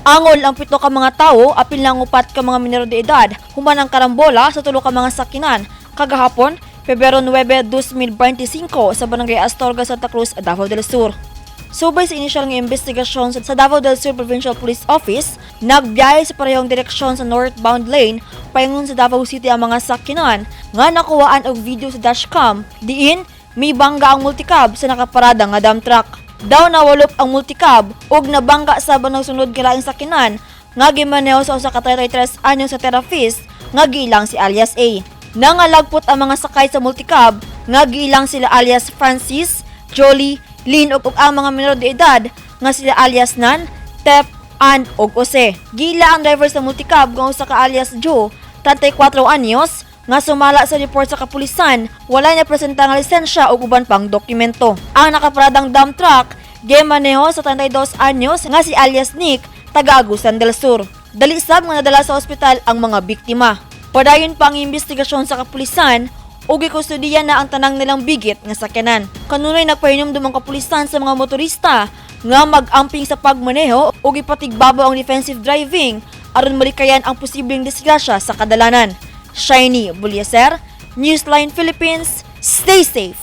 Angol ang pito ka mga tawo, apil na ang upat ka mga minor de edad, human ang karambola sa tulo ka mga sakinan kagahapon, Pebrero 9, 2025, sa Barangay Astorga, Santa Cruz, Davao del Sur. Subay sa inisyal nga investigasyon sa Davao del Sur Provincial Police Office, nagbiyahe sa parehong direksyon sa northbound lane paingon sa Davao City ang mga sakinan nga nakuhaan og video sa dashcam diin mibangga ang multicab sa nakaparada nga dump truck. Daw nawalop ang multicab ug nabangga sa nagsunod nga laing sakinan nga gimaneho sa usa ka 33 anyos sa therapist nga giilang si alias A. Nangalagpot ang mga sakay sa multicab nga giilang sila alias Francis, Jolie, Lynn ug ang mga minor de edad nga sila alias Nan, Tep, Ann ug Ose. Gila ang driver sa multicab nga usa ka alias Joe, 34 anyos, nga sumala sa report sa kapulisan, wala niya presenta nga lisensya ug uban pang dokumento. Ang nakaparadang dump truck gimaneho sa 32 anyos nga si alias Nick, taga Agusan del Sur. Dali sab nga nadala sa ospital ang mga biktima. Padayon pa ang investigasyon sa kapulisan ug gikustudiya na ang tanang nilang bigit nga sakyanan. Kanunay nagpahinumdum ang kapulisan sa mga motorista nga mag-amping sa pagmaneho ug ipatigbabaw ang defensive driving aron malikayan ang posibleng disgrasya sa kadalanan. Shiny Bulyaser, Newsline Philippines, stay safe.